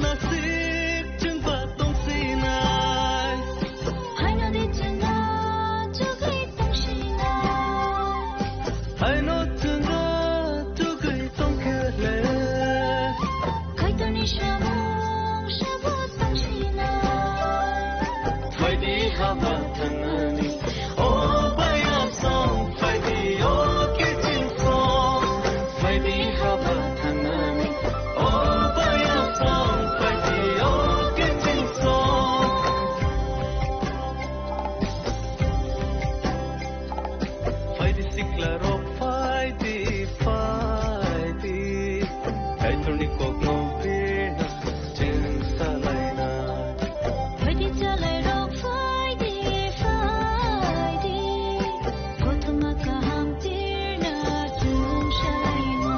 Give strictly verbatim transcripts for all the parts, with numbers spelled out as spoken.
Nasib chwngba tongsinai. Haino di chwngno chugwi tongsinai. Haino chwngno chugwi tongkhe le. Kaitorni samung sabo tongsinai. Phaidi haba thangnani. O baya song, phaidi o kiching song. Phaidi haba thangnani. O baya song, phaidi o kiching song. Phaidi sikla rok, phaidi, phaidi. Kaitorni kokno bina chwng salaina. Phaidi chalairok, phaidi, phaidi. Kothoma kaham tirna chwng salaina.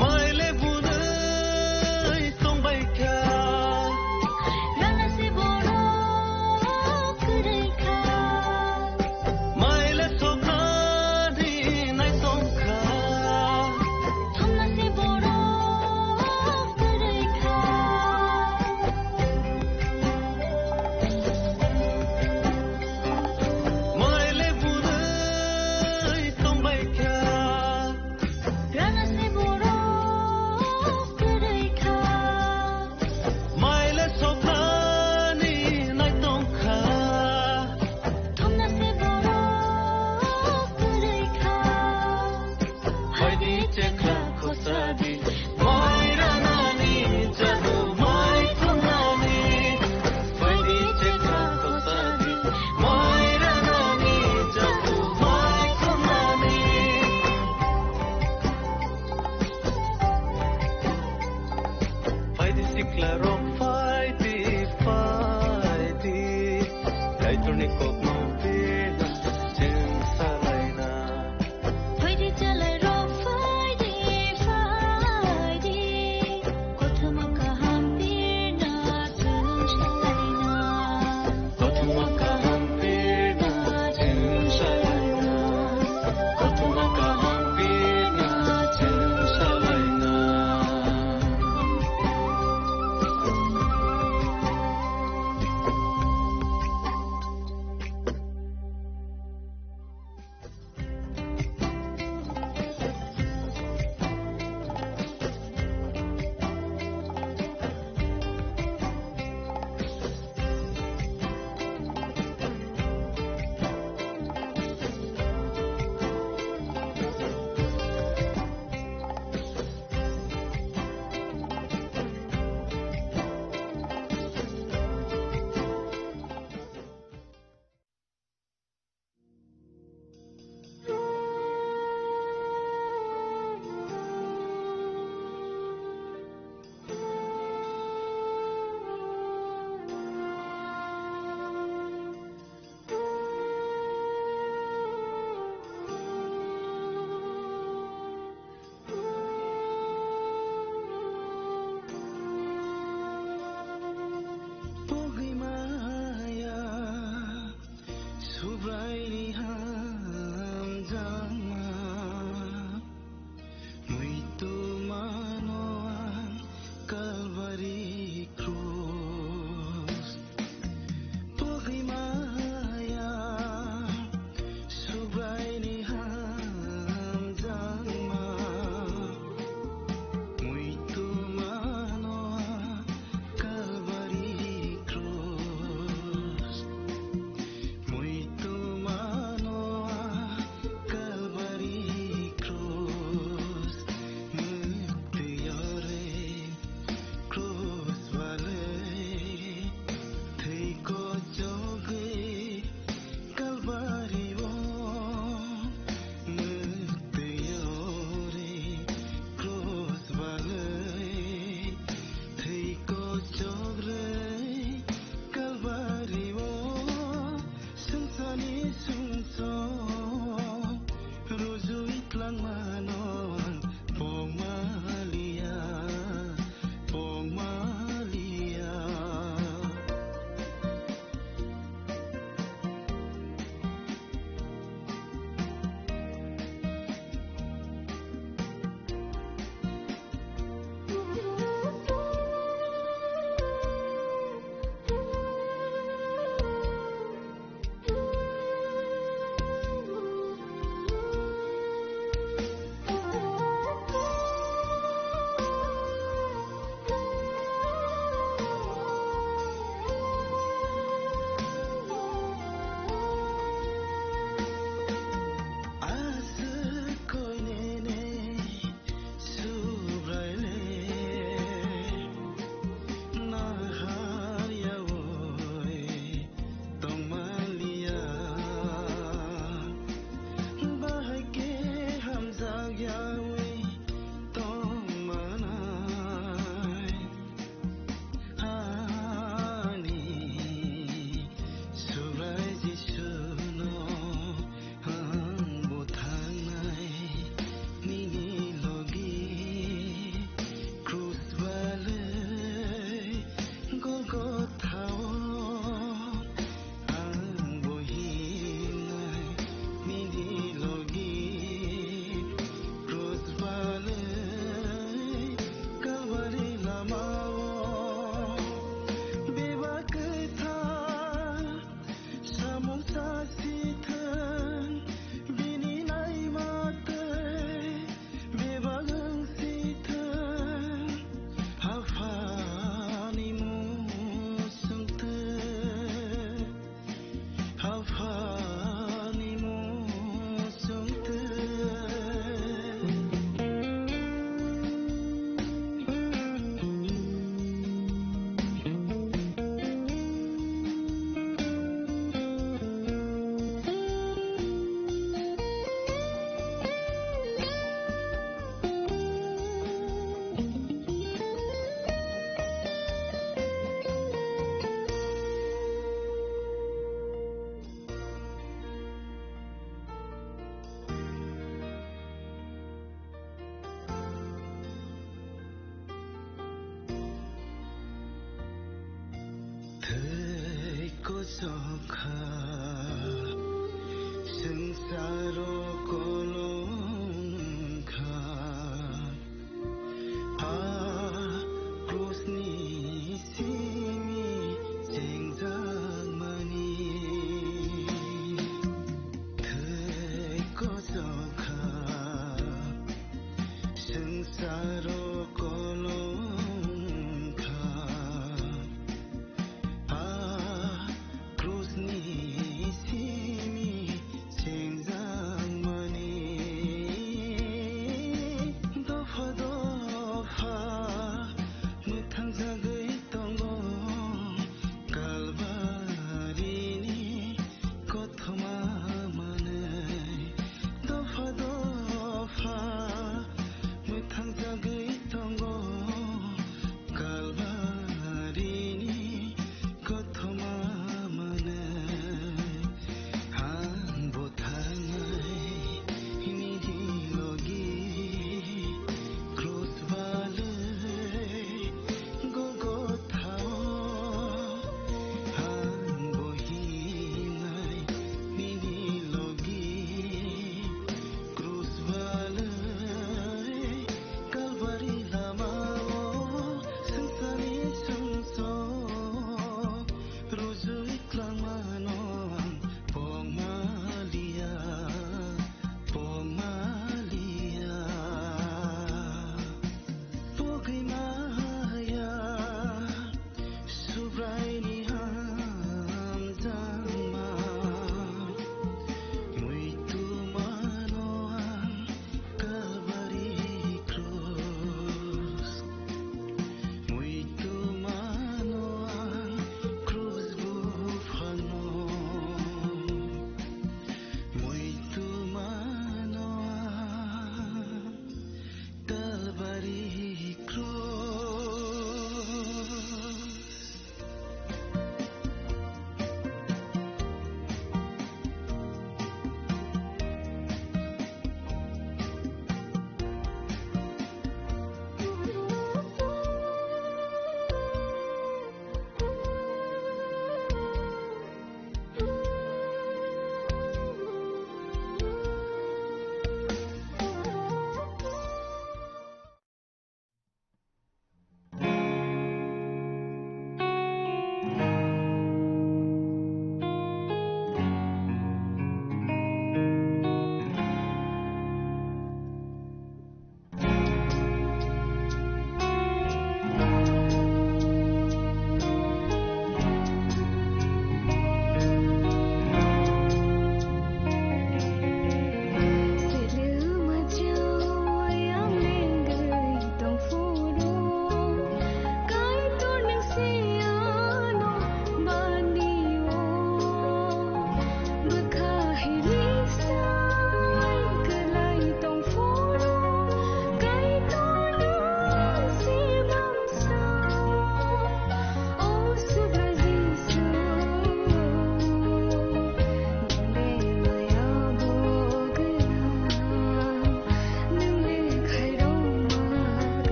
Maile bunai tongbai kha. Rana se borok kwrwi kha. Maile soknani nai tong kha. Thumna se borok kwrwi kha. Maile bunai tongbai kha. Rana se borok kwrwi kha. Maile soknani nai tong kha. Thumna se borok kwrwi kha. Phaidi chekha khosadi. Mai ranani jadu mai thumnani. Phaidi chekha khosadi. Mai ranani jadu mai thumnani. Phaidi sikla rok phaidi, phaidi. Kaitorni kokno bina chwng salaina. Phaidi chalairok phaidi, phaidi. Kothoma kaham birna chwng salaina. Kothoma kaham birna chwng salaina. Kothoma kaham birna chwng salaina. Kosok kha, swngcharo kolom kha, a krusni simi chengjakmani. Thwi kosok kha, swngcharo kolom kha, a krusni simi chengjakmani.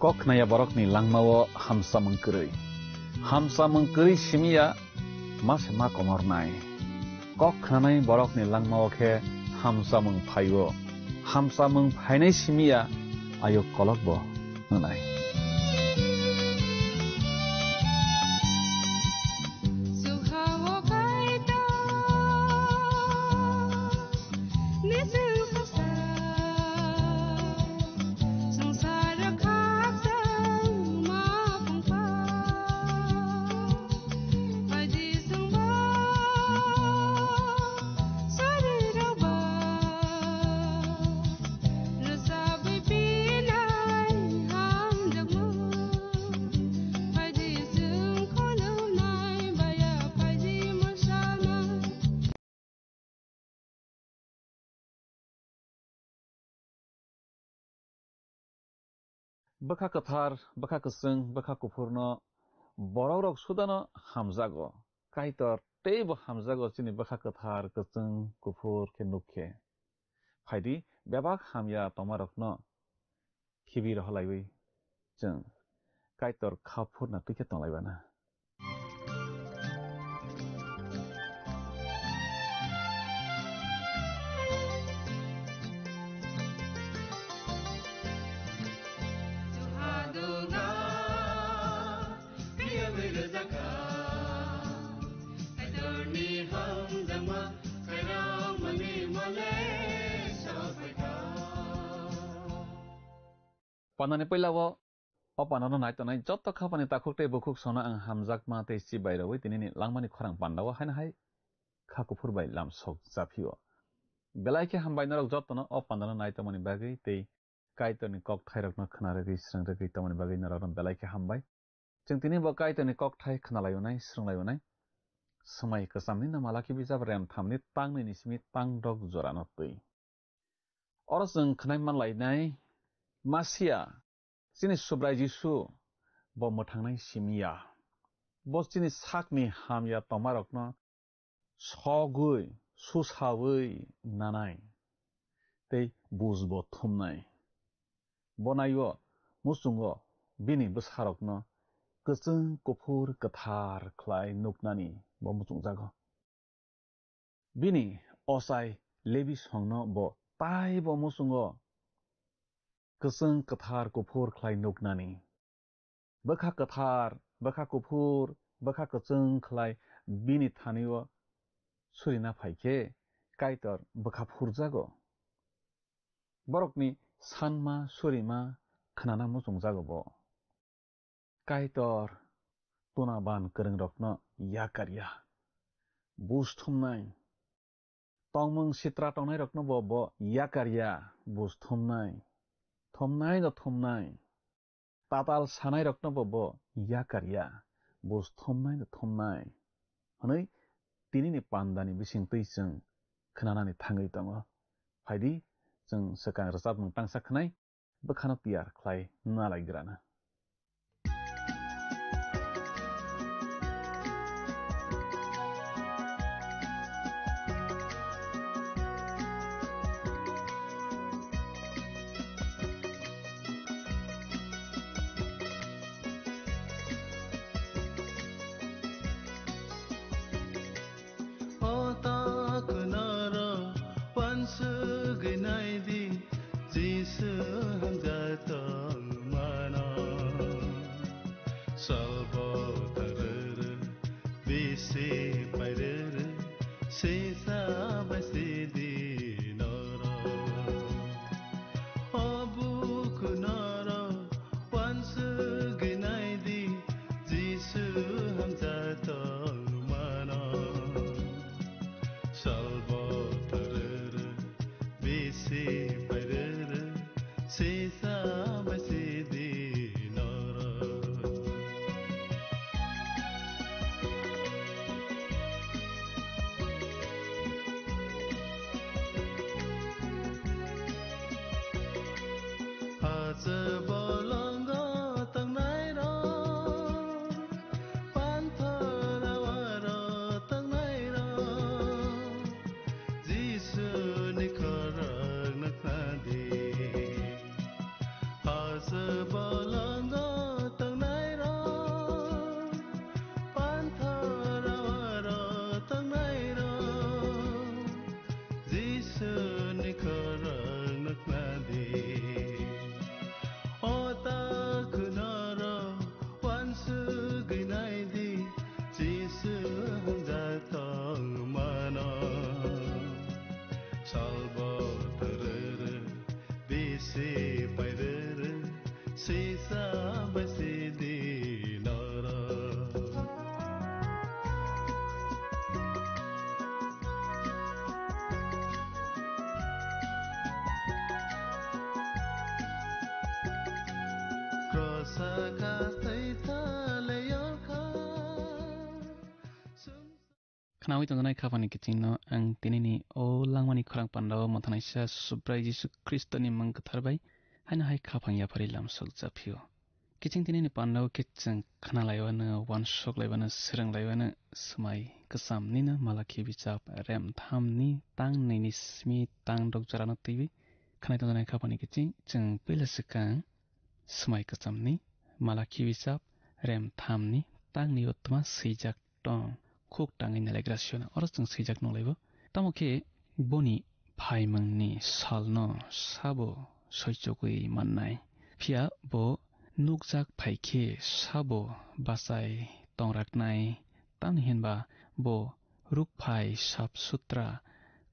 Kok khnaya borokni langmao hamsamung kwrwi. Hamsamung kwrwi simiya ma se ma komornai. Kok khnanai borokni langmao khe hamsamung phaio. Hamsamung phainai simiya ayuk kolokbo wngnai. Bwkha kwthar, bwkha kwchwng, bwkha kuphurno borokrok sudano hamjago. Kaitor teibo hamjago chini bwkha kwthar, kwchwng, kuphur khe nuk khe. Phaidi, bebak hamya tongmarokno khibi rohorlaiwi chwng Kaitor kha phurna twi khe tonglaibana. Pandani puila o, o pandano nai tongnai joto khapani takhuk tei bukhuk sono ang hamjakma tei chibai rwi tinini langmani khorang pandao haino hai kha kuphur bai lamsok japhio. Belai khe hambai norok jotono o pandano nai tongmani bagwi tei Kaitorni kokthairokno khna rwgwi, srwng rwgwi tongmani bagwi norokno belai khe hambai. Chwng tini bo Kaitorni kokthai khna laio nai, srwng laio nai. Swmai kwchamni no Malaki bijap rem thamni tang nwi ni simi tang dok jorano twi. Oro chwng khwnai man lainai Masia, chini Subrai Jisu, bo mwthangnai simi ya. Bo chini sakni hamya tongmarokno sogwi, susawi nanai, tei bujbo thumnai. Bo naio muchungo bini bwsarokno kwchwng kuphur kwthar khlai nuknani bo muchungjago. Bini ochai Lebi songno bo taibo muchungo kwchwng kwthar kuphur khlai nuknani. Bwkha kwthar, bwkha kuphur, bwkha kwchwng khlai bini thani-o surina phai khe Kaitor bwkha phurjago. Borokni sanma surima khnana muchungjago bo. Kaitor tuna ban kwrwngrokno yakar ya, buj thumnai. Tongmung sitra tongnairokno bo, bo yakar ya, buj thumnai. Thumnai no thumnai. Tatal sanairokno bo, bo yakar ya, buj thumnai no thumnai. Hwnwi tinini pandani bisingtwi chwng khnanani thangwi tongo. Phaidi, chwng swkang rwchapmung tangsa khnai. Bwkhano tiyar khlai nalaigrana. O ta khwnaro wansugwi naidi, Jisu hamjak tongmano. Salbo tarere, bisi pairere, sisa bai sidi noro. O buku noro, wansugwi naidi, Jisu hamjak tongmano. Salbo tarere, bisi pairere, sisa bai sidi noro. Hache bolongo tongnairok, panthor awaro tongnairok, Jisuni khorokno khnadi. Hache bolongo Khnaui tongjaknai khapangni kichingno ang tinini o langmani khorang pandao mothanaisa Subrai Jisu Khristoni mung kwthar bai haino hai khapang yapharwi lamsok japhio. Kiching tinini pandao khe chwng khnalaiwano, uansuk laiwano, swrwng laiwano, swmai kwcham nino Malakhi bijap rem thamni tang nini simi tang dok jorano twiwi khnai tongjaknai khapangni kiching chwng puila swkang swmai kwchamni Malakhi bijap rem thamni tangni o tma swijak tong khuk tangwi nalaigra siyano. Oro chwng swijak nukhlaibo. Tamo khe boni phaimungni salno sabo soichogwi mannai. Phiya bo nukjak phai khe sabo bachai tongraknai. Tamni hinba bo rukphai sap sutra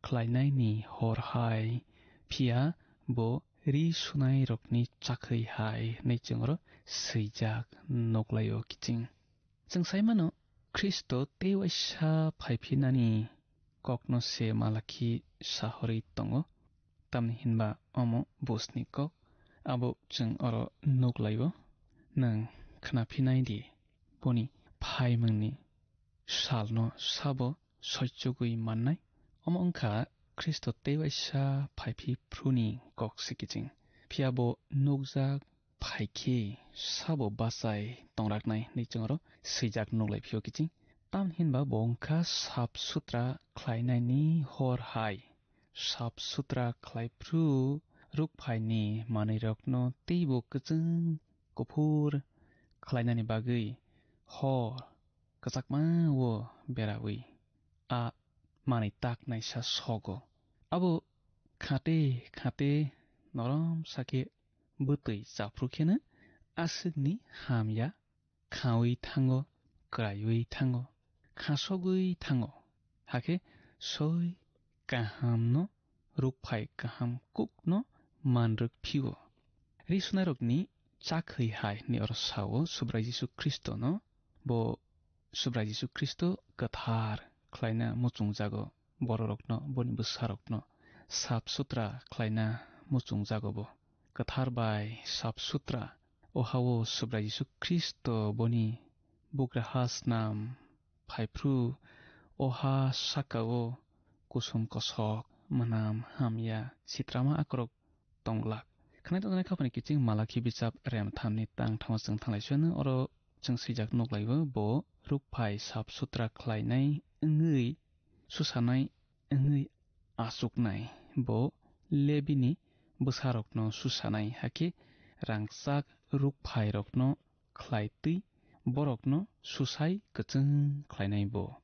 khlainaini hor hai, phiya bo ri sunairokni chakhwi hai hwnwi chwngno swijak nuklaio kiching. Chwng sai mano, Khristo tei waisa phaiphinani kokno se Malakhi sahorwi tongo, tamni hinba omo bujni kok, abo chwng oro nuklaio. Nwng khnaphinai di, boni phaimungni salno sabo soichogwi mannai. Omo wngkha Khristo tei waisa phaiphi phuruni kok se kiching. Phiya bo nukjak phai khe sabo bachai tongraknai hwnwi chwngno swijak nuklai phio kiching. Tamni hinba bo wngkha sap sutra khlainaini hor hai. Sap sutra khlai phru rukphaini manwirokno teibo kwchwng kuphur khlainani bagwi hor kwchakma o berawi a manwi tak naisa sogo. Abo khate khate norom sakhe bwtwi chaphru kheno aswkni hamya khaui thango, kwraiwi thango, khasogwi thango. Hakhe soi kahamno rukphai kaham kukno manrwk phio. Ri sunairokni chakhwi hai hwnwi oro sao Subrai Jisu Khristono. Bo Subrai Jisu Khristo kwthar khlaina muchungjago bororokno, boni bwsarokno sap sutra khlaina muchungjago bo. Kwthar bai sap sutra o ha-o Subrai Jisu Khristo boni bugraha snam phaiphru o ha saka-o kusum kosok, mwnam hamya, sitrama akorok tong glak. Khnai tongjaknai khapani kiching Malakhi bichap rem thamni tang thama chwng thanglai suino, oro chwng swijak nuklaio, bo rukphai sap sutra khlainai wngwi susanai wngwi achuknai. Bo Lebini bwsarokno susanai, hakhe rangchak rukphairokno khlai twi borokno susai kwchwng khlainai bo.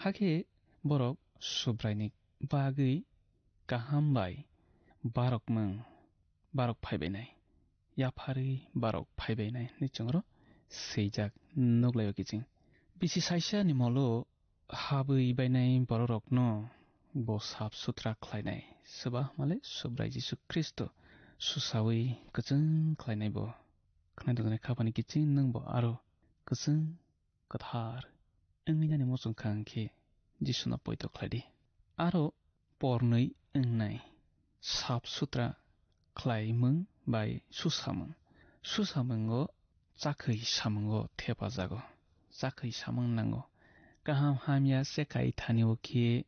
Hakhe borok Subraini bagwi kaham bai barokmung barok phaibainai, yapharwi barok phaibainai hwnwi chwngno swijak nuklaio kiching. Bisi saisa ni molo habwi bainai bororokno bo sap sutra khlainai, swba hwnmale Subrai Jisu Khristo susaui kwchwng khlainai bo. Khnai tongjaknai khapani kiching nwng bo aro kwchwng kwthar wngwi nani muchung kha hwnkhe Jisuno poito khlai di. Aro pornwi wngnai sap sutra khlaimung bai susamung. Susamungo chakhwi samungo thepajago, chakhwi samung nango. Kaham hamya chekai thani o khe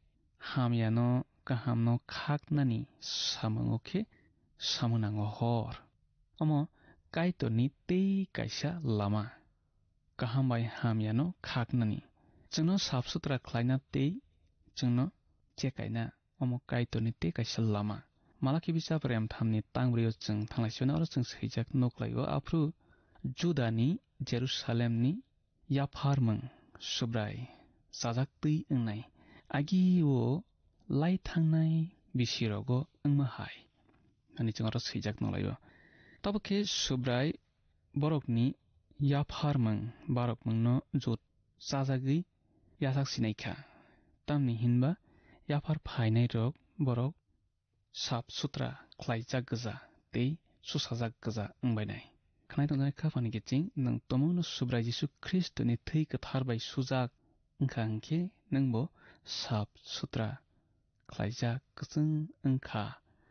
hamyano kahamno khaknani samungo khe samung nango hor. Omo Kaitorni tei kaisa lama. Kaham bai hamyano khaknani. Chwngno sap sutra khlaina tei chwngno chekaina omo Kaitorni tei kaisa lama. Malakhi bichap rem thamni tang bwrwio chwng thanglai siyano oro chwng swijak nuklaio. Aphuru Judani Jerusalemni yapharmung Subrai chajak twi wngnai. Agi o lai thangnai bisirogo wngma hai. Ani chwng oro swijak nuklaio. Tabuk khe Subrai borokni yapharmung barokmungno jot chajagwi yachak sinai kha. Tamni hinba yaphar phainairok borok sap sutra khlaijak gwja tei susajak gwja wngbainai. Khnai tongjaknai khapani kiching nwng tumungno Subrai Jisu Khristoni thwi kwthar bai sujak wngkha hwnkhe nwngbo sap sutra khlaijak kwchwng wngkha,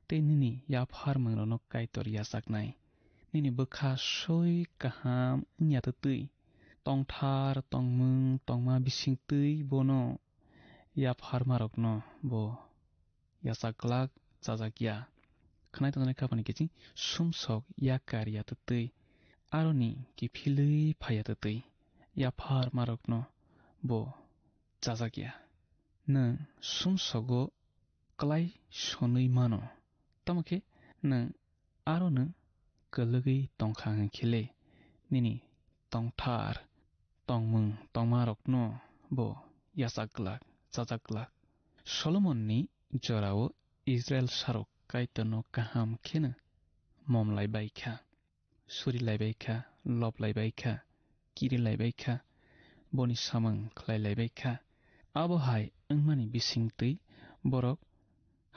tei nini yapharmungrokno Kaitor yachaknai. Nini bwkha soi kaham wngya twtwi, tongthar tongmung tongma bisingtwi bono yapharmarokno bo yachak glak chajak ya. Khwnai tongnai khapani kiching sumsok yakar ya twtwi aroni kiphilwi phaiya twtwi yapharmarokno bo chajak ya. Nwng sumsogo klai sonwi mano, tamo khe nwng arono kwlwgwi tongkha hwn khe le nini tongthar tongmung tongmarokno bo yachak glak, chajak glak. Solomonni jorao Israel sarok Kaitorno kaham kheno momlai bai kha, suri lai bai kha, lop lai bai kha, kiri lai bai kha, boni samung khlai lai bai kha. Abo hai wngmani bisingtwi borok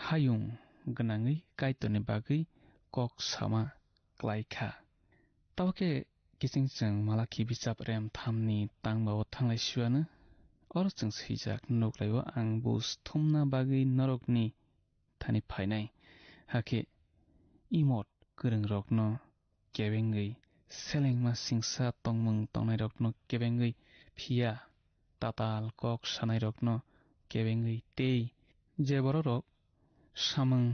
hayung gwnangwi Kaitorni bagwi kok sama klai kha. Tabo khe kiching chwng Malakhi bichap rem thamni tangbao thanglai siwano. Oro chwng swijak nuklaio, "Ang bus thumna bagwi norokni thani phainai, hakhe imot kwrwngrokno kebengwi, selengma singsa tongmung tongnairokno kebengwi, phiya tatal kok sanairokno kebengwi, tei je bororok samung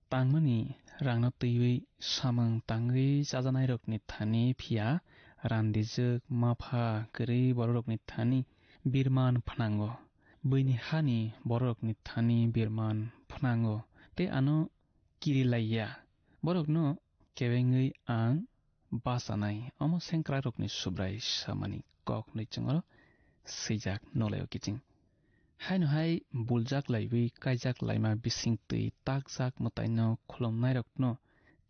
tangmani rangno twiwi samung tangwi chajanairokni thani, phiya randijwk mapha kwrwi bororokni thani birman phnango, buini hani bororokni thani birman phnango, tei ano kiri lai ya. Borokno kebengwi ang bachanai." Omo sengkrairokni Subrai samani kok hwnwi chwng oro swijak nuklaio kiching. Haino hai buljak laiwi kaijak laima bisingtwi takjak mwtaino khulumnairokno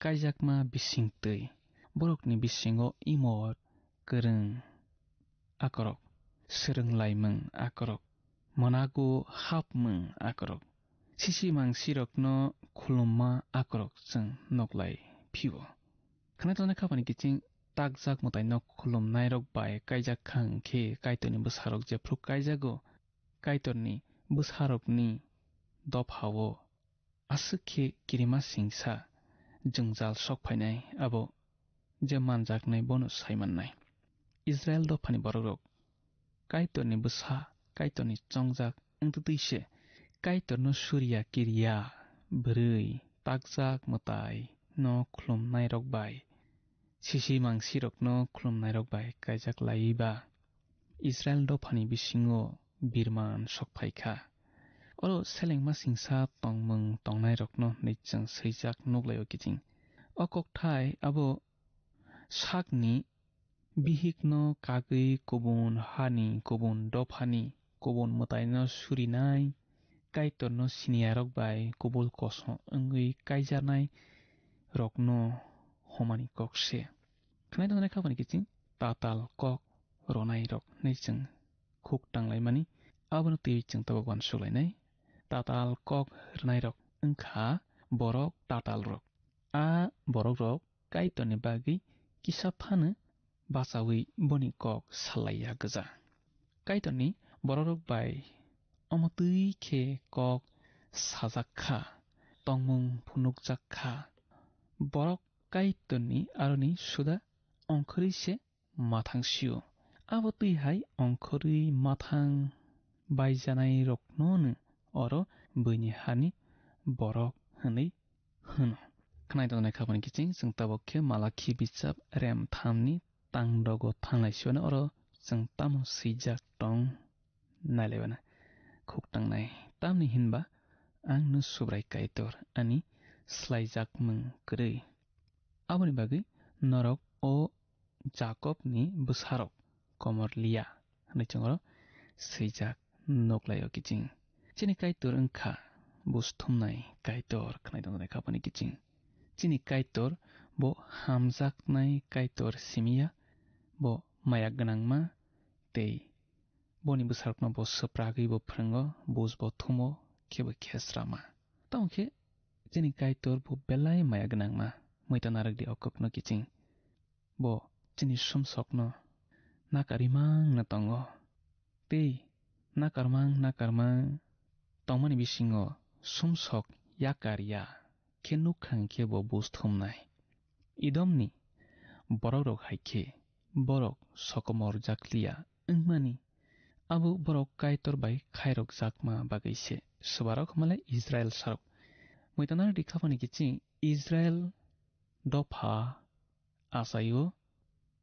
kaijakma bisingtwi borokni bisingo imot kwrwng akorok, swrwng laimung akorok, mwnago hapmung akorok, sisi mangsirokno khulumma akorok chwng nuklai phio. Khwnai tongnai khapani kiching takjak mwtaino khulumnairok bai kaijak kha hwnkhe Kaitorni bwsarok jephru kaijago, Kaitorni bwsarokni dophao aswk khe kirima singsa jwngjal sok phainai, abo je manjaknai bono sai mannai. Israel dophani borokrok Kaitorni bwsa, Kaitorni chongjak wngtwi se Kaitorno suriya kiriya bwrwi takjak mwtai no khulumnairok bai, sisi mangsirokno khulumnairok bai kaijak laiwi ba Israel dophani bisingo birman sok phai kha. Oro selengma singsa tongmung tongnairokno hwnwi chwng swijak nuklaio kiching. O kokthai abo sakni bihikno kagwi kubun hani, kubun dophani, kubun mwtaino surinai, Kaitorno siniyarok bai kubul kosom wngwi kaijaknai rokno homani kok se. Khwnai tongnai khapani kiching tatal kok rwnairok hwnwi chwng khuk tanglaimani, abono twiwi chwng tabuk uansuk lainai. Tatal kok rwnairok wngkha borok tatalrok. A borokrok Kaitorni bagwi kisa phano bachaui boni kok salaiya gwja. Kaitorni borokrok bai omo twi khe kok sajak kha, tongmung phunukjak kha. Borok Kaitorni aroni suda ongkhorwi se mathang sio. Abo twi hai ongkhorwi mathang baijanairoknono oro buini hani borok hwnwi hwno. Khwnai tongnai khapani kiching chwng tabuk khe Malakhi bichap rem thamni tangdogo thanglai siwano oro chwng tamo swijak tong nailaibana. Khuk tangnai. Tamni hinba ang no Subrai Kaitor ani swlaijakmung kwrwi. Aboni bagwi norok o Jakobni bwsarok komor liya hwnwi chwng oro swijak nuklaio kiching. Chini Kaitor wngkha bus thumnai Kaitor khwnai tongnai khapani kiching. Chini Kaitor bo hamjaknai Kaitor simiya, bo maya gwnangma tei boni bwsarokno bo swpragwi bo phrwngo, bus bo thumo, khe bo khesrama. Tamo khe chini Kaitor bo belai maya gwnangma, muita narwkdi o kokno kiching. Bo chini sumsokno nakarwi mangno tongo. Tei nakarmang nakarmang tongmani bisingo sumsok yakar ya khe nukha hwnkhe bo bus thumnai. Idomni borokrok hai khe borok sokomorjak liya wngmani Abo borok Kaitor bai khairokjakma bagwi se. Swbarok hwnmale Israel sarok. Muitanari di khapani kiching Israel dopha achaio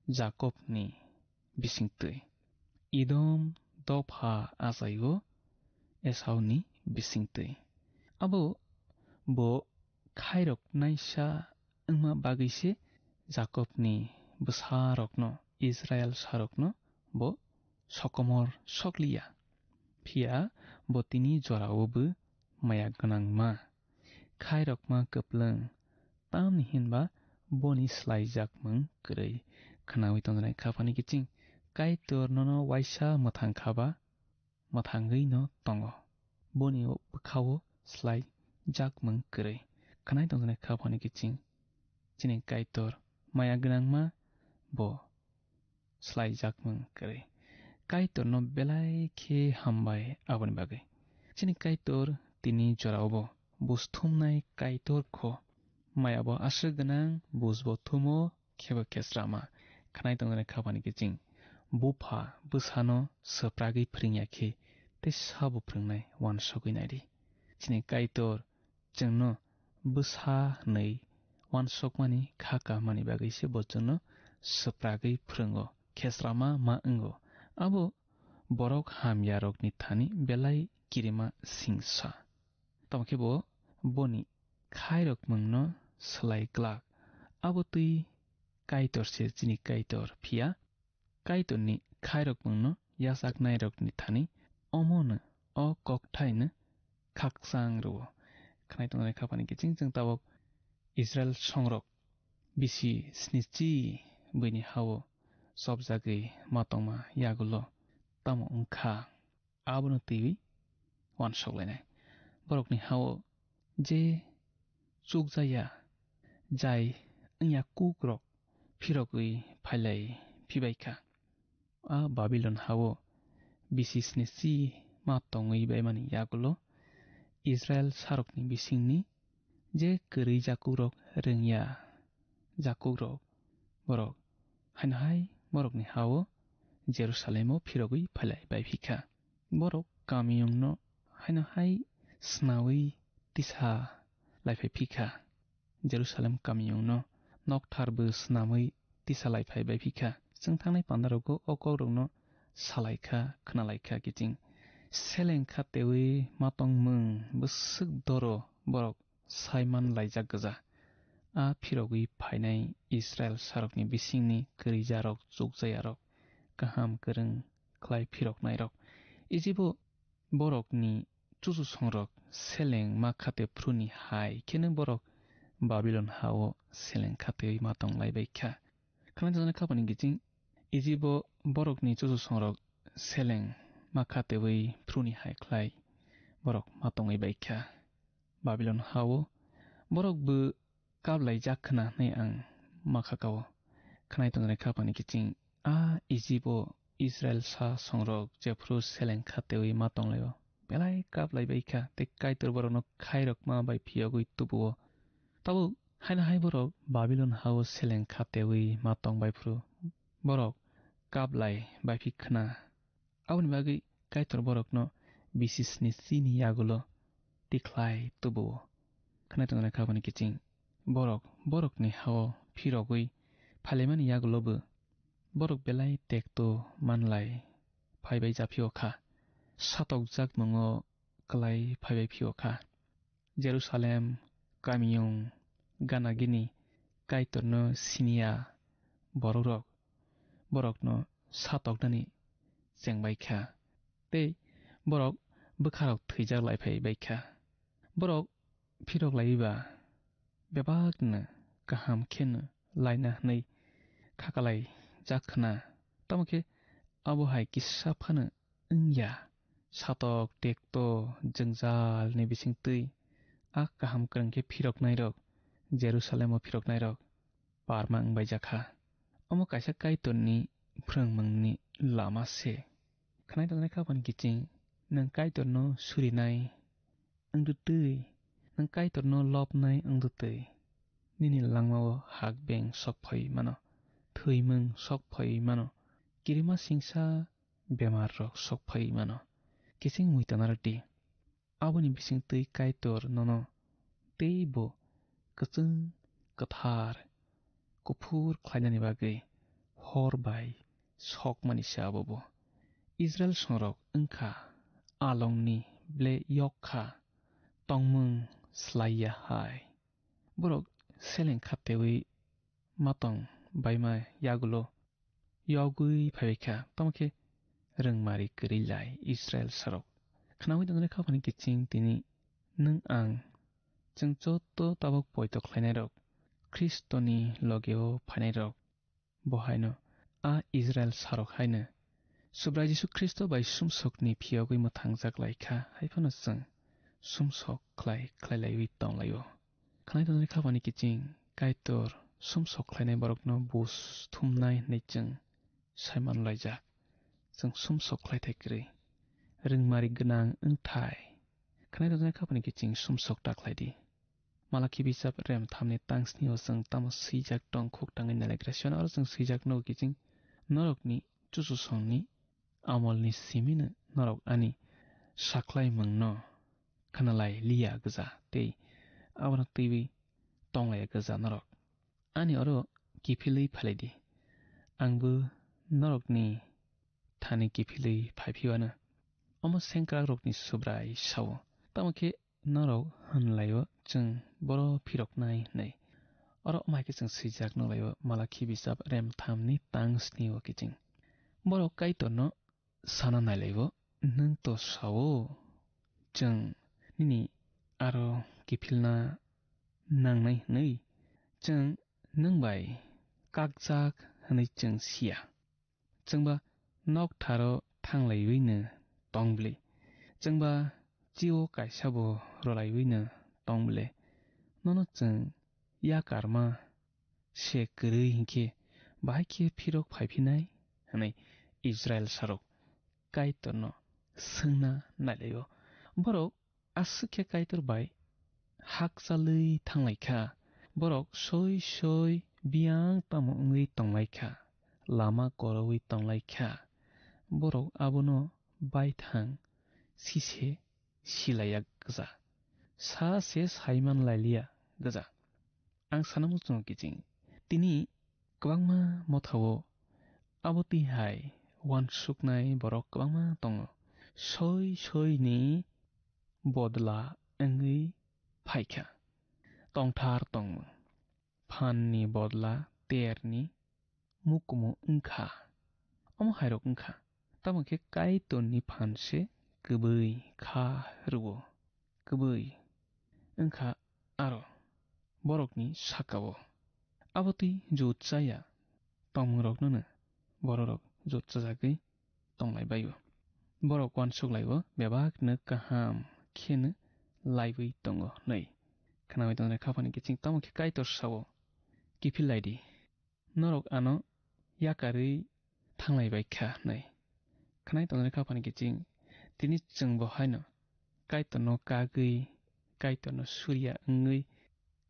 Jakobni bisingtwi. Edom dopha achaio Esauni bisingtwi. Abo bo khairoknaisa wngma bagwi se Jakobni bwsarokno, Israel sarokno bo sokomor sokliya. Phiya bo tini jorao bo maya gwnangma, khairokma kwplwng, tamni hinba boni swlaijakmung kwrwi. Khnaui tongjaknai khaphani kiching, Kaitor nono waisa mwthang khaba, mwthangwi no tongo. Boni bwkhao swlaijakmung kwrwi. Khnaui tongjaknai khaphani kiching, chini Kaitor maya gwnangma bo swlaijakmung kwrwi. Kaitorno belai khe hambai aboni bagwi. Chini Kaitor tini jorao bo buj thumnai Kaitor kho. Maya bo aswk gwnang, buj bo thumo, khebo khesrama. Khnaui tongjaknai khaphani kiching. Bupha bwsano swpragwi phwrwngya khe tei sabo phwrwngnai uansugwi naidi. Chini Kaitor chwngno bwsa hwnwi uansukmani kha kahmani bagwi se bo chwngno swpragwi phwrwngo, khesrama ma wngo. Abo borok hamyarokni thani belai kirima singsa. Tamo khe bo boni khairokmungno swlai glak. Abo twi Kaitor se chini Kaitor, phiya Kaitorni khairokmungno yachaknairokni thani omono o kokthaino khakchang rwo. Khwnai tongjaknai khaphani kiching chwng tabuk Israel songrok bisi snichi buini hao chopjagwi ma tongma yagulo tamo wngkha? Abono twiwi uansuk lainai. Borokni hao je chukjaya, jai wngya kukrok phirogwi phailai phibaikha. A Babilon hao bisi snichi ma tongwi baimani yagulo Israel sarokni bisingni je kwrwi jakukrok rwngya jakukrok, borok haino hai borokni hao Jerusalemo phirogwi phailai bai phikha. Borok kamiyungno haino hai snaui tisa laiphai phikha. Jerusalem kamiyungno noktharbo snamwi tisa laiphai bai phikha. Chwng thangnai pandarogo o kokrokno salaikha, khnalaikha kiching. Seleng khateui ma tongmung bwswk doro borok saiman laijak gwja. A phirogwi phainai Israel sarokni bisingni kwrwijarok, chukjayarok, kaham kwrwng khlai phiroknairok. Ijibo borokni chuchusongrok seleng ma khate phuruni hai kheno borok Babilon hao seleng khateui ma tonglai bai kha. Khwnai tongjaknai khaphani kiching Ijibo borokni chuchusongrok seleng ma khateui phuruni hai khlai borok ma tongwi bai kha. Babilon hao borok bo kaplaijak khna hwnwi ang ma kha kao. Khwnai tongjaknai khaphani kiching a Ijibo Israel sa songrok jephru seleng khateui ma tonglaio, belai kaplai bai kha tei Kaitor borokno khairokma bai phiyogwi tubuo. Tabuk haino hai borok Babilon hao seleng khateui ma tong bai phru borok kaplai bai phi khna. Aboni bagwi Kaitor borokno bisi snichi ni yagulo tikhlai tubuo. Khwnai tongjaknai khaphani kiching borok borokni hao phirogwi phailaimani yagulobo borok belai tekto manlai phaibai japhio kha, satokjak mungo klai phaibai phio kha. Jerusalem kamiyung gana gini Kaitorno siniya borokrok borokno satoknani chengbai kha, tei borok bwkharok thwijak lai phai bai kha. Borok phirok laiwi ba bebakno kaham kheno laina hwnwi khakalai jak khna, tamo khe abo hai kisa phano wngya. Satok tekto jwngjal ni bisingtwi a kaham kwrwng khe phiroknairok, Jerusalem o phiroknairok parma wngbai jakha. Omo kaisa Kaitorni phrwngmungni lama se. Khwnai tongjaknai khaphani kiching nwng Kaitorno surinai wngtwi, nwng Kaitorno lobnai wngtwi, nini langmao hakbeng sok phaiwi mano, thwimung sok phaiwi mano. Kirima singsa bemar rok sok phai mano. Kiching mui tana rwdi. Aboni bisingtwi Kaitor nono teibo kwchwng, kwthar, kuphur khlainani bagwi hor bai sokmani se abo bo. Israel songrok wngkha alongni ble yok kha, tongmung slai ya hai. Borok seleng khatewi matong baima yagulo yogwi phaibai kha, tamo khe rwngmari kwrwi lai Israel sarok. Khnaui tongnai kha phani kiching tini nwng ang, chwng joto tabok poito khlainairok, Khristoni logeo phainairok, bo haino a Israel sarok haino Subrai Jisu Khristo bai sumsokni phiyogwi mwthangjak lai kha, hai phano chwng sumsok khlai khlai laiwi tong lai-o. Khnai tongnai kha phani kiching Kaitor sumsok khlainai borokno bus thumnai hwnwi chwng sai man laijak. Chwng sumsok khlai thai kwrwi rwngmari gwnang wng thai. Khnai tongnai kha phani kiching sumsok ta khlai di. Malakhi bijap rem thamni tang sni o chwng tamo swijak tong khuk tangwi nalaigra siyano aro chwng swijak nugo kiching norokni chuchusongni amolni simino norok ani saklaimungno khnalai liya gwja tei abono twiwi tonglaiya gwja norok. Ani oro kiphilwi phailai di, angbo norokni thani kiphilwi phai phiwano. Omo sengkrakrokni Subrai sao, tamo khe norok hwnlaio chwng boro phiroknai hwnwi. Oro omo hai khe chwng swijak nukhlaio Malakhi bijap rem thamni tang sni o kiching. Borok Kaitorno sana nailaio, nwng to sao chwng nini aro kiphilna nangnai hwnwi, chwng nwng bai kakjak hwnwi chwng siya. Chwngba nok tharo thanglaiwino tong bwle. Chwngba chio kaisabo rolaiwino tong bwle. Nono chwng yakarma se kwrwi hinkhe bahai khe phirok phaiphinai? Hwnwi Israil sarok Kaitorno swngna nailaio. Borok aswk khe Kaitor bai hakchalwi thanglaikha. Borok soi soi biyang tamo wngwi tonglaikha, lama korowi tonglaikha. Borok abono baithang sise silaiya gwja, sa se saiman lailiya gwja. Ang sana muchungo kiching, tini kwbangma mothao abo twi hai uansuknai borok kwbangma tongo. Soi soi ni bodla wngwi phaikha tongthar tongmung, phan ni bodla ter ni mukumu wngkha. Omo hairok wngkha, tamo khe Kaitorni phan se kwbwi kha rwo, kwbwi wngkha aro borokni sakao. Abo twi jut chaya tongmungroknono bororok jut chajagwi tonglai bai-o. Borok uansuk lai-o, bebakno kaham kheno laiwi tongo hwnwi. Khnaui tongnai khaphani kiching tamo khe Kaitor sao, kiphil lai di. Norok ano yakarwi thanglai bai kha hwnwi. Khnai tongnai kha phani kiching, tini chwngbo haino Kaitorno kagwi, Kaitorno suriya wngwi,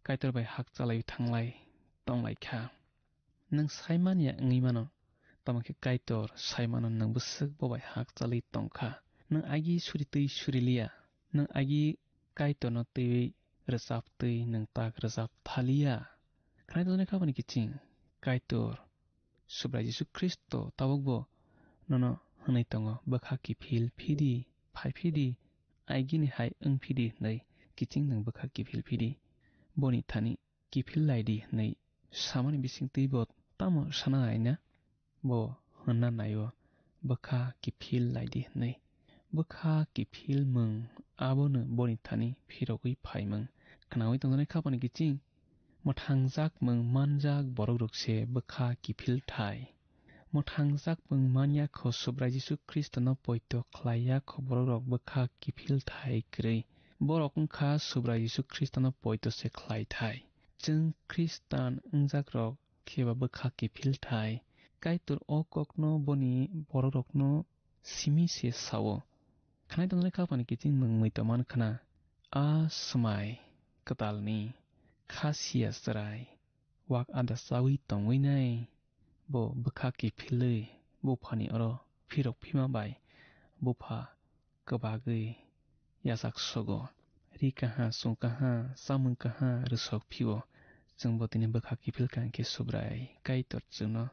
Kaitor bai hakchalaiwi thanglai tonglai kha. Nwng sai manya wngwi mano, tamo khe Kaitor sai mano nwng bwswk bo bai hakchalwi tong kha. Nwng agi suri twi suri liya, nwng agi Kaitorno twiwi rwchap twi nwng tak rwchap thaliya. Khnai tongnai kha phani kiching, Kaitor Subrai Jisu Khristo tabukbo nono hwnwi tongo, bwkha kiphil phidi, phai phidi, aigini hai wng phidi hwnwi kiching nwng bwkha kiphil phidi. Boni thani kiphil lai di hwnwi samani bisingtwi bo tamo sana aina? Bo hwnna nai-o, bwkha kiphil lai di hwnwi. Bwkha kiphilmung abono boni thani phirogwi phaimung. Khnaui tongjaknai kha phani kiching, mwthangjakmung manjak borokrok se bwkha kiphil thai. Mwthangjakmung manya kho Subrai Jisu Khristono poito khlai ya kho borokrok bwkha kiphil thai kwrwi. Borok wngkha Subrai Jisu Khristono poito se khlai thai. Chwng Khristan wngjakrok khe ba bwkha kiphil thai. Kaitor o kokno boni borokrokno simi se sao. Khnai tongnai kha phani kiching nwng mui tongma khna. A swmai kwtalni kha sia chwrai wak ada chaui tongwi nai. Bo bwkha kiphilwi buphani oro phirok phima bai bupha kwbagwi yachak sogo. Ri kaha, sung kaha, chamung kaha rwsok phio. Chwngbo tini bwkha kiphil kaham khe Subrai Kaitor chwngno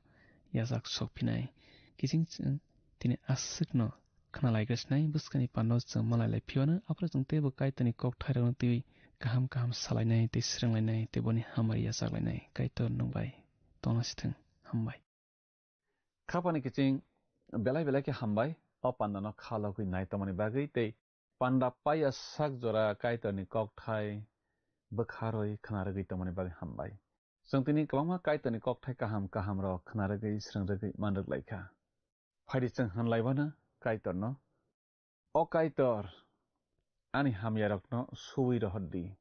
yachak sok phinai. Kiching chwng tini aswkno khna lai gresnai bwskani pando chwng malai lai phiyano. Aphuru chwng teibo Kaitorni kokthairokno twiwi kaham kaham salainai tei swrwnglainai tei boni hamari yachaklainai. Kaitor nwng bai tongna sithwng. Hambai. Khapani kiching belai belai khe hambai, o pandano kha logwi nai tongmani bagwi tei panda paiya sak jora Kaitorni kokthai bwkharwi khna rwgwi tongmani bagwi hambai. Chwng tini kwbangma Kaitorni kokthai kaham kaham rok khna rwgwi, swrwng rwgwi man rwk lai kha. Phaidi chwng hwn lai bana Kaitorno, O Kaitor, ani hamyarokno suwi rohor di.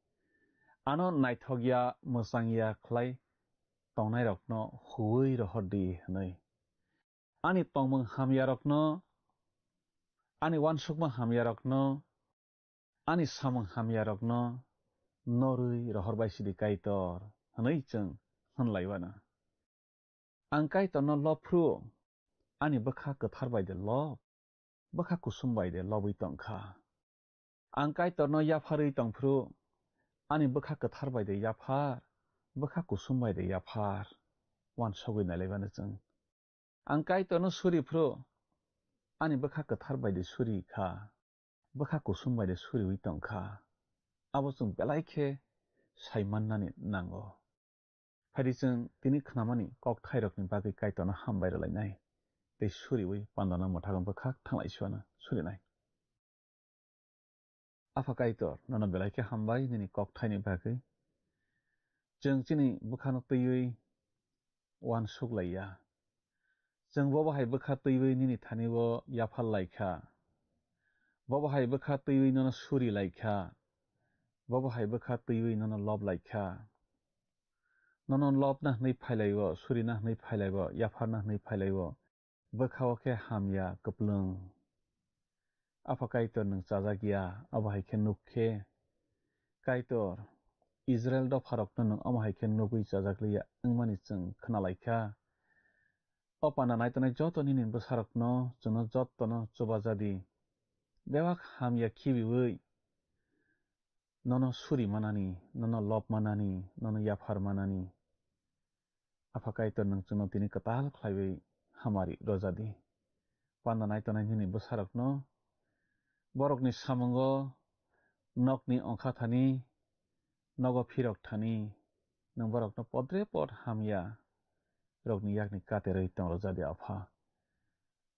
Ano naithokya, mwchangya khlai tongnairokno huwi rohor di hwnwi. Ani tongmung hamyarokno, ani uansukma hamyarokno, ani samung hamyarokno norwi rohor bai sidi Kaitor, hwnwi chwng hwn lai bana. Ang Kaitorno lob phru, ani bwkha kwthar bai de lob, bwkha kusum bai de lobwi tong kha. Ang Kaitorno yapharwi tong phru, ani bwkha kwthar bai de yaphar, bwkha kusum bai de yaphar, uansugwi nai lai bana chwng. Ang Kaitorno suri phru, ani bwkha kwthar bai de suri kha, bwkha kusum bai de suriwi tong kha. Abo chwng belai khe sai mannani nango. Phaidi chwng tini khnamani kokthairokni bagwi Kaitorno hambai rwlainai tei suriwi pandano mwthago bwkhak thanglai suana surinai. Apha Kaitor, nono belai khe hambai nini kokthaini bagwi. Chwng chini bwkhano twiwi uansuk lai ya. Chwng bobo hai bwkha twiwi nini thani-o yaphar lai kha. Bobo hai bwkha twiwi nono suri lai kha. Bobo hai bwkha twiwi nono lob lai kha. Nono lobna hwnwi phai lai-o, surina hwnwi phai lai-o, yapharna hwnwi phai lai-o. Bwkha-o khe hamya kwplwng. Apha Kaitor nwng chajak ya, abo hai khe nuk khe. Kaitor, Israil dopharokno nwng omo hai khe nugwi chajak li ya wngmani chwng khna lai kha. O panda nai tongnai joto nini bwsarokno chwngno jotono chubaja di. Bebak hamya khibiui nono suri manani, nono lob manani, nono yaphar manani. Apha Kaitor, nwng chwngno tini kwtal khlaiwi hamari roja di. Panda nai tongnai nini bwsarokno borokni samungo nokni ongkha thani, nogo phirok thani, nwng borokno podre pod hamya rokni yakni katerwi tong roja di, Apha.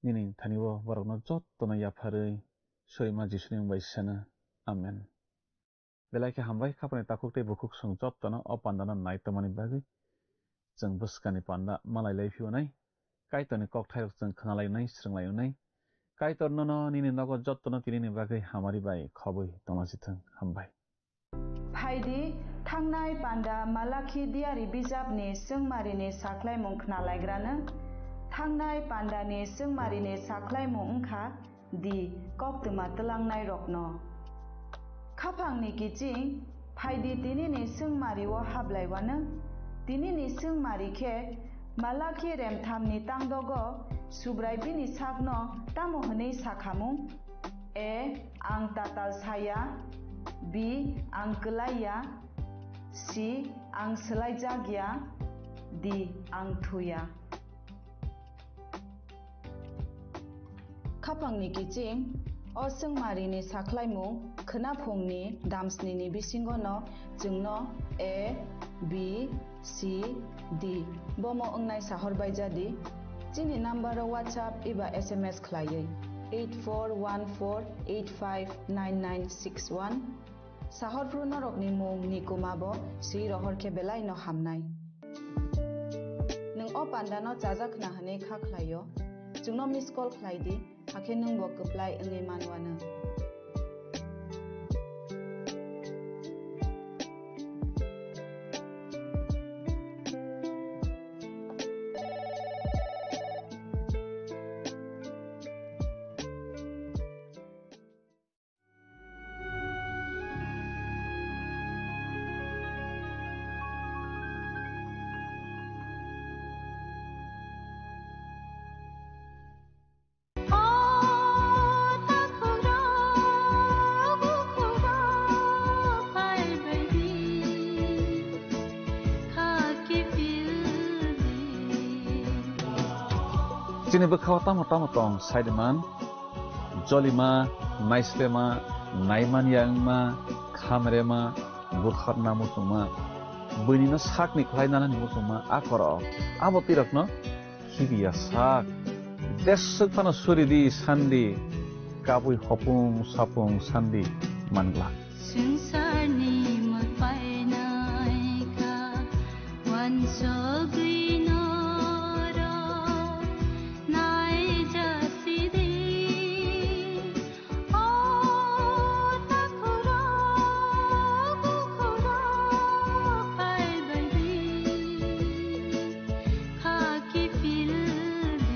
Nini thani-o borokno jotono yapharwi Soima Jisuni mung bai seno. Amen. Belai khe hambai, khapani takhuk tei bukhuk chwng jotono o pandano nai tongmani bagwi. Chwng bwskani panda malai lai phiyonai, Kaitorni kokthairok chwng khna lai nai, swrwng lai nai. Kaitor nono nini nogo jotono tinini bagwi hamari bai khobwi tongna sithwng. Hambai. Phaidi, thangnai panda Malakhi diari bijapni swngmarini sakhlaimung khnalaigrano. Thangnai pandani swngmarini sakhlaimung wngkha di koktwma twlangnairokno. Khaphangni kiching, phaidi tinini swngmario hablaiwano. Tinini swngmari khe Malakhi remthamni tangdogo Subrai bini sakno tamo hwnwi sakhamung? A. Ang tatal saya. B. Ang kwlai ya. C. Ang swlaijak ya. D. Ang thuya. Khapangni kiching, o swngmarini sakhlaimung khwnaphungni damsnini bisingono chwngno A, B, C, D bomo wngnai sahor baijadi. Chini number-o WhatsApp eba S M S khlaiwi eight four one four eight five nine nine six one. Sahorphru norokni mung ni kuma bo swi rohor khe belai no hamnai. Nwng o panda no chajak khna hwnwi kha khlai o, chwngno miss call khlai di, hakhe nwng bo kwplai wngwi man uanw. O Chini bwkhao tamo tamo tong, saiman, jolima, naislema, naiman yangma, khamrema, butharna muchungma, buinino sakni khlai nanani muchungma, a korok, abo twi rokno khibiya sak. Deswk phano suri di, sandi, kabui hopung sapung sandi mangla. Swngcharni mwtai naikha, wansugwi norok naijasidi. O takhurok, bukhurok phaibaidi, khaki phildi.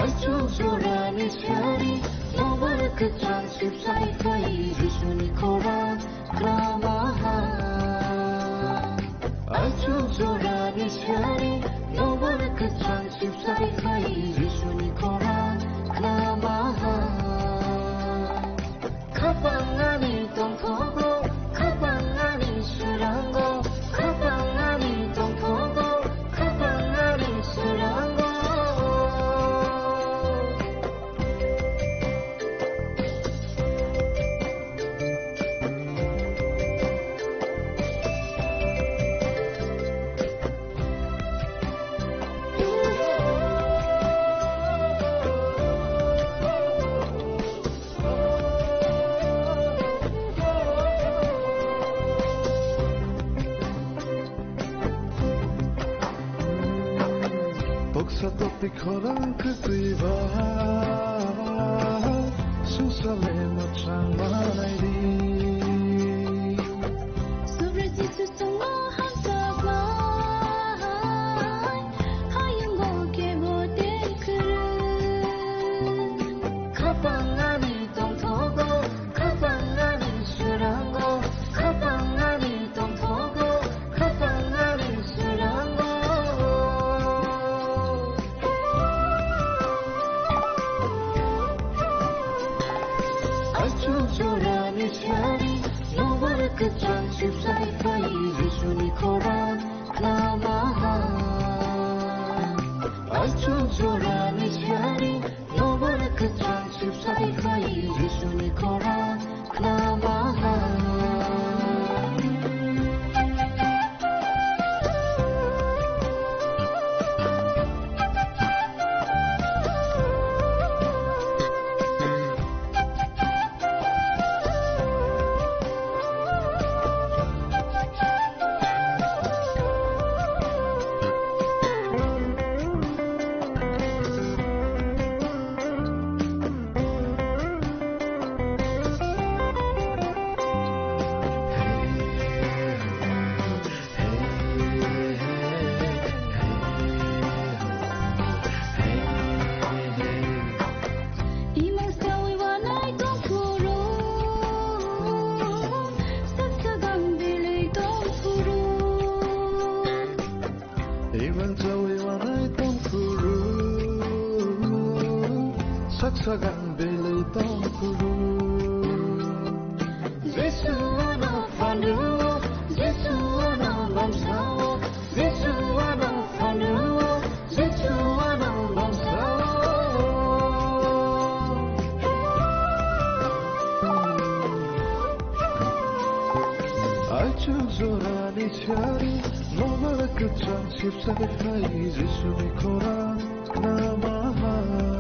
Achuk jorani sari, nobar kwchang sipsai khai, Jisuni khorang kramaha. Achuk jorani sari, nobar kwchang sipsai khai, Jisuni khorang kramaha. Khapang ani tongthogo, khapang ani swrango, khapang ani tongthogo, khapang ani swrango. Toksa tokti khorang kwtwi ba, sungsale mwchang manai di. Subra Jisu songno hamjaknai, hayungo kebo tei kwrwi. Khapang ani tongthogo, khapang ani swrango, khapang ani tongthogo, khapang ani swrango. Achuk jorani sari, nobar kwchang sipsai khai, Jisuni khorang kramaha. Achuk jorani sari, nobar kwchang sipsai khai, Jisuni khorang kramaha. Imang sawi wanai tongphuru, saksagang belai tongphuru. Imang sawi wanai tongphuru, saksagang belai tongphuru. Jesu ano phandu, Jesu ano bamsao, Jesu ano phandu, Chuk jorani sari, nobar kwchang sipsai phai, Jisuni khorang namaha.